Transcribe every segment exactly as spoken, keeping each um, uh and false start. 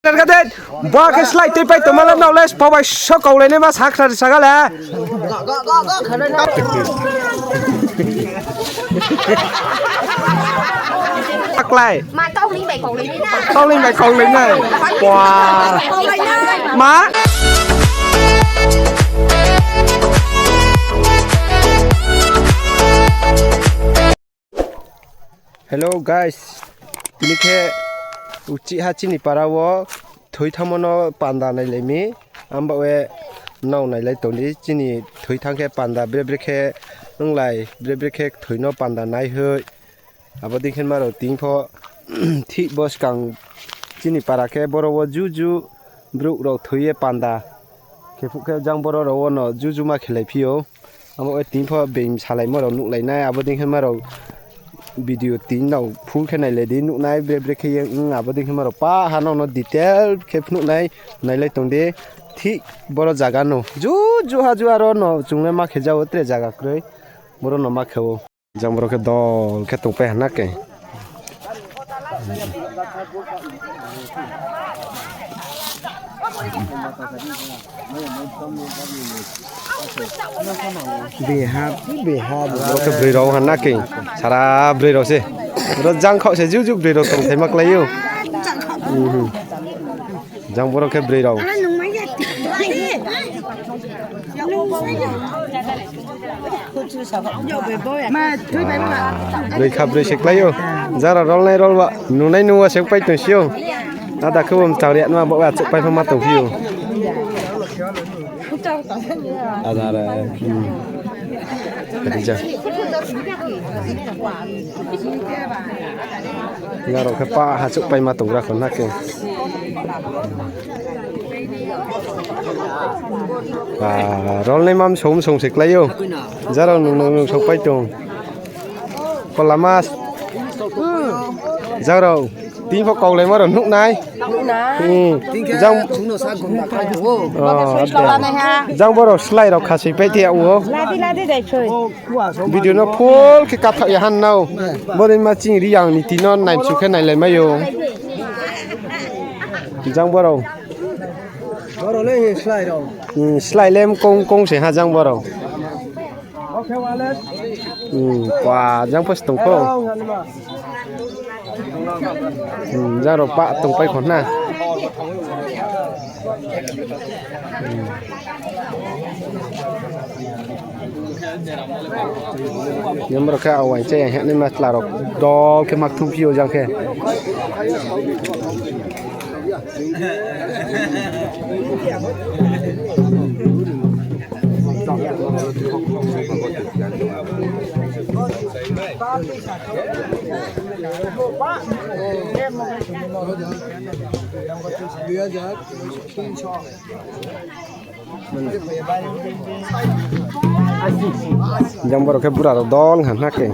Bo khe slái tui pai tongma le nrao le sbo bai so kaulai nai ma sakhnari saga le. Aklai. Ma, Kaulai bai kaulai nai. Pua. Ma. Hello guys, tini khe uchih ha chini para wo thoi thanngmo no panda nailai mi. Amba we nrao nailai tong di, chini thoi thanng khe panda bre bre khe onglai, bre bre khe thoi no panda nai hoi. Abo dei khe ma rao tini pho thik bo skang chini para khe boro wo juju brouh rao thoi ye panda khe phuh khe jang boro rao wo no juju ma khelai phi ou. Abo tini pho being salaimo rao nuhlai nai, abo dei khe ma rao video tini nrao full khe nailai di nuh nai, bre bre khe ye, abo dei khe ma rao pa ha nrao no detail khe phnuh nai, nailai tong di. Thik boro zaga no juju ha ju aro no chung le ma khe ja ou, tre zaga kroi, boro no ma khe ou. Jang boro khe dol khe tongpai ha na khe. Beha, beha. Boro khe broi rao ha na khe. Sara broi rao se. Boro jang khaoh se juju broi rao tongthai ma klái ou. Jang boro khe broi rao. Broi kha broi se klái ou. Jara rolnai rolba nungnai nungwa se pai tong si ou. Ada khe bo mchang ri anma bo achouh pai pho ma tong phi ou. Ada re. Nrao khe pa ha achouh pai ma tonggra kho na khe. Rolnai ma msong msong se klái ou. Jara nung nung nung song pai tong. Kolama. Jang rao, tini pho kaulaima rao nuh nai. Jang boro slái rao khasoi pai te yag ou. Video no full khe kathaoh ya ha nao. Bodei ma chini Reang ni tini no naimchu khe nailai mai ou. Jang boro. Slái le mkong kong se ha jang boro. Jang pho se tong kho. Jang rao pah tongpai kho na. Jang boro khe awai chá ya hing naima chla rao dol khe ma kthum phi ou jang khe. Jang boro khe bura rao dol ha na khe.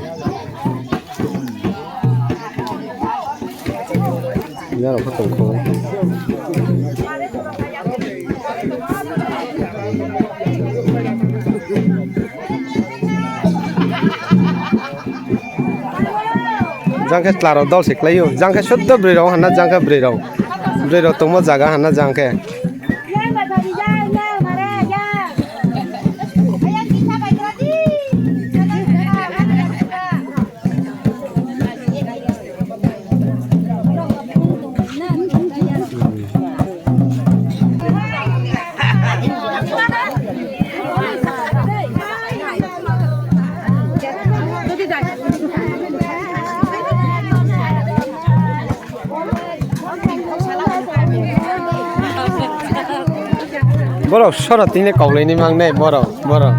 Jang rao pho tong kho. Jang khe chla rao dol se klái ou. Jang khe suddo broi rao ha na, jang khe broi rao. Broi rao tongmo zaga ha na jang khe. Borok sora tini kaulai ni mang nai borok, borok.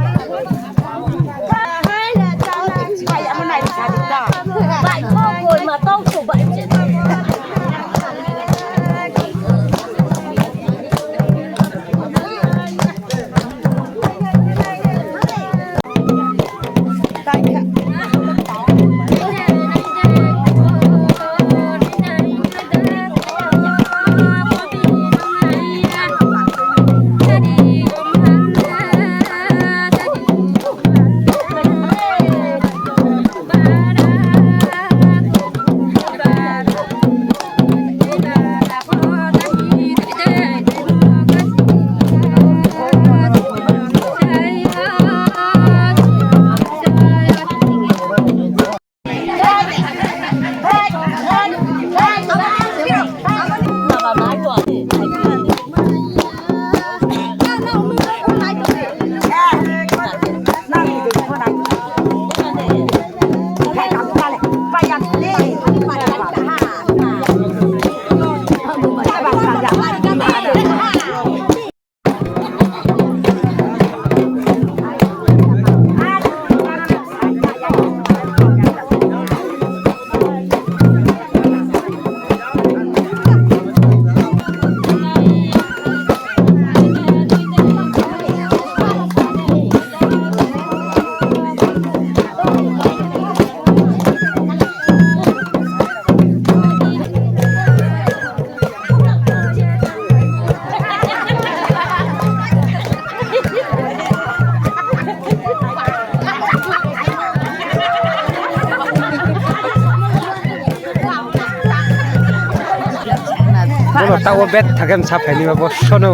Bono taoh wo bet thakhe msa phaini ba bo sono.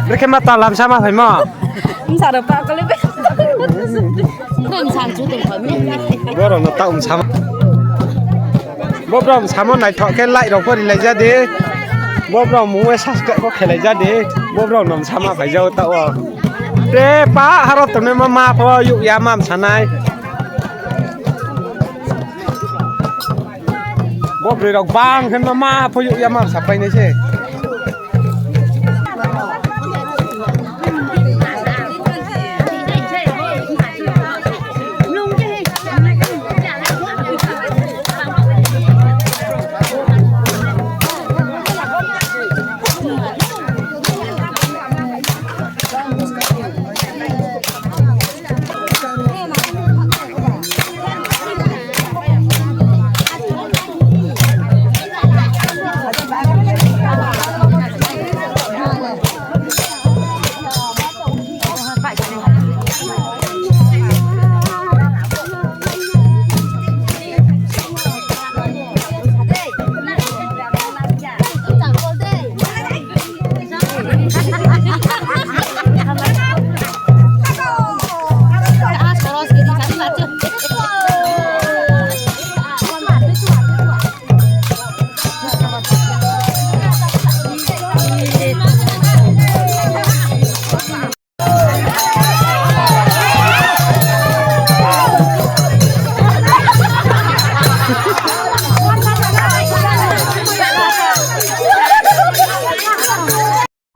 Brekhe ma ta lamsa ma phaimo. Msa ro pa kole be. Nang san chu tong phaimo. Borok no taoh msa ma. Bo brao msamo naithok khe like rao pho rilai ja di. Bo brao mung we subscribe pho khelai ja di. Bo brao no msama phai jao taoh wo. Te pa haro tongnai ma ma pho youh ya ma msanai. Bo broi rao bang khe ma ma pho youh ya ma msapai nai se.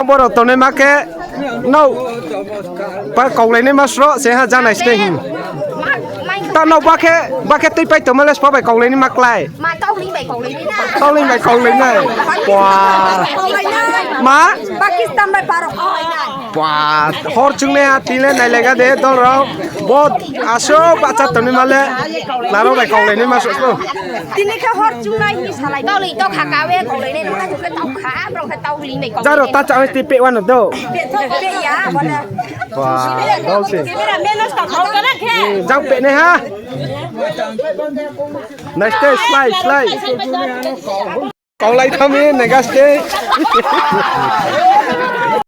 Borok tongnai ma khe, no, pa kaulainai ma sro se ha janai site hin. Ta no ba khe, ba khe tui pai tongma le spa bai kaulainai ma klái. Ma Tauling bai kaulainai na. Tauling bai kaulainai. Pua. Kaulainai. Ma? Pakistan bai parok kaulainai. Pua. Hor chungnai ha tile nai lega de dol rao. Bo aso bahcha tongni ma le. Naro bai kaulainai ma sro. Tini khe hor chungnai hi salai. Tauling to kha kawe kaulainai no kha khe tau kha, brao khe Tauling bai kaulainai. Jaro ta cha ti pe wano do. Pe to pe ya, wano. Pua. Dol se. Camera man no stop. Jang pe ne ha. Next day, slide, slide. Kaulai thami, next day.